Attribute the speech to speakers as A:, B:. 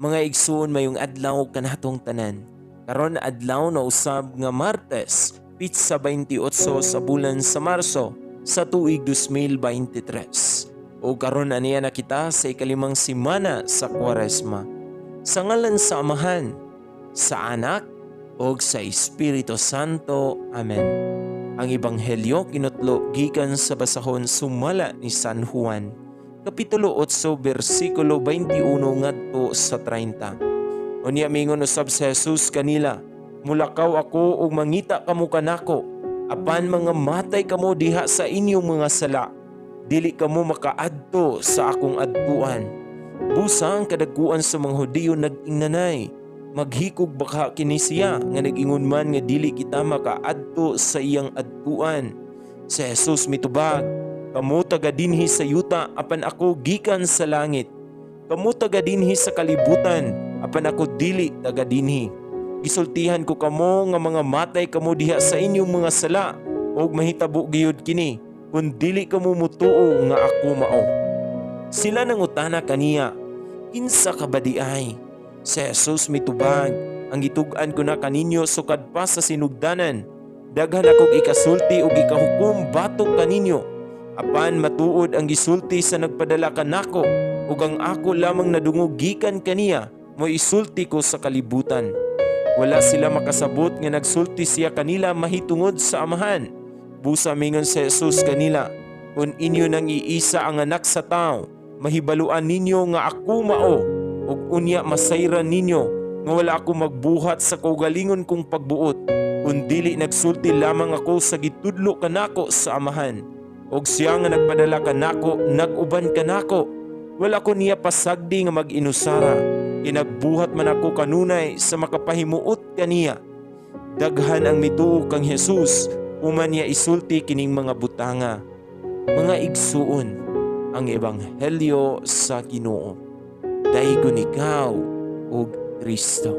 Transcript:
A: Mga igsuon, mayong adlaw kanatong tanan. Karon adlaw na usab nga Martes, pitsa 28 sa bulan sa Marso sa tuig 2023. O karon aniya na kita sa ikalimang simana sa Kwaresma. Sa ngalan sa Amahan, sa Anak, ug sa Espiritu Santo. Amen. Ang Ebanghelyo kinutlo gikan sa basahon sumala ni San Juan, Kapitulo 8, bersikulo 21 ngadto sa 30. Unya mingon usab si Jesus kanila, "Mulakaw ako ug mangita kamo kanako, apan mga matay kamo diha sa inyong mga sala. Dili kamo makaadto sa akong adtuan." Busa ang kadagkuan sa mga Hudiyo nag-ingnanay, "Maghikog baka kini siya nga nag-ingon man nga dili kita makaadto sa iyang adtuan?" Si Jesus mitubag, "Kamo taga dinhi sa yuta, apan ako gikan sa langit. Kamo taga dinhi sa kalibutan, apan ako dili taga dinhi. Gisultihan ko kamo nga mga matay kamo diha sa inyong mga sala, ug mahitabo gayud kini kung dili kamo mutuo nga ako mao." Sila nangutana kaniya, "Kinsa ka ba diay?" Si Jesus mitubag, "Ang gitug-an ko na kaninyo sukad pa sa sinugdanan. Daghan akong ikasulti ug ikahukom batok kaninyo. Apan matuod ang gisulti sa nagpadala kanako, ug ang ako lamang nadungog gikan kaniya mo isulti ko sa kalibutan." Wala sila makasabot nga nagsulti siya kanila mahitungod sa Amahan. Busa mingon si Jesus kanila, "Kung inyo nang iisa ang Anak sa Tao, mahibaluan ninyo nga ako mao, ug unya masayran ninyo nga wala ako magbuhat sa kaugalingon kong pagbuot, kundili nagsulti lamang ako sa gitudlo kanako sa Amahan. Og siya nga nagpadala kanako nag-uban kanako. Wala ko niya pasagdi nga mag-inusara. Kinagbuhat man ako kanunay sa makapahimuot kaniya." Daghan ang mituo kang Jesus human niya isulti kining mga butanga. Mga igsuon, ang ebanghelyo sa Ginoo. Daygon ikaw, og Kristo.